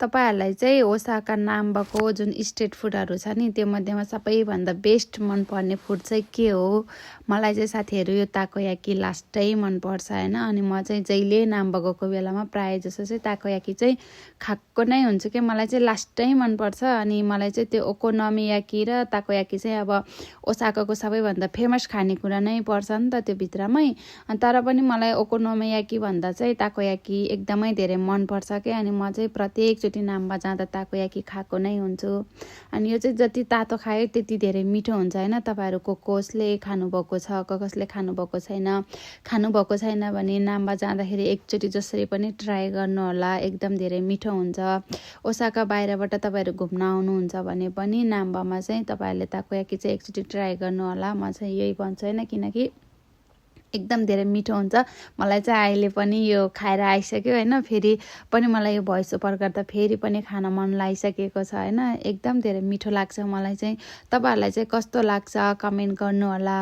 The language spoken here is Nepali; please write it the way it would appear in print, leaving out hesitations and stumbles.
तपाईहरुलाई चाहिँ ओसाका नाम्बाको जुन स्ट्रिट फुडहरु छ नि त्यो मध्येमा सबैभन्दा बेस्ट मन पर्ने फुड चाहिँ के हो मलाई चाहिँ साथीहरु यो ताकोयाकी लास्टै मन पर्छ हैन अनि म चाहिँ जहिले नाम्बा गएको बेलामा प्राय जसो चाहिँ ताकोयाकी चाहिँ खाएको नै हुन्छ के मलाई चाहिँ लास्टै मन पर्छ अनि मलाई चाहिँ त्यो ओकोनोमियाकी र ताकोयाकी चाहिँ अब ओसाकाको सबैभन्दा फेमस खानेकुरा नै पर्छ नि त त्यो भित्रमै तर पनि मलाई ओकोनोमियाकी भन्दा चाहिँ ताकोयाकी एकदमै धेरै मन पर्छ के अनि म चाहिँ प्रत्येक चोटी नाम्बा जाँदा ताकोयाकी खाएको नै हुन्छु अनि यो चाहिँ जति तातो खायो त्यति धेरै मिठो हुन्छ हैन तपाईहरुको कसले खानुभएको छ कसले खानुभएको छैन भने नाम्बा जाँदाखेरि एकचोटी जसरी पनि ट्राई गर्नु होला एकदम धेरै मिठो हुन्छ ओसाका बाहिरबाट तपाईहरु घुम्न आउनुहुन्छ भने पनि नाम्बामा चाहिँ तपाईहरुले ताकोयाकी चाहिँ एकचोटी ट्राई गर्नु होला म चाहिँ यही भन्छु हैन किनकि एकदम धेरै मिठो हुन्छ मलाई चाहिँ अहिले पनि यो खाएर आइसक्यो हैन फेरि पनि मलाई यो भोइस ओभर गर्दा फेरि पनि खान मन लागिसकेको छ हैन एकदम धेरै मिठो लाग्छ मलाई चाहिँ तपाईहरुलाई चाहिँ कस्तो लाग्छ कमेन्ट गर्नु होला।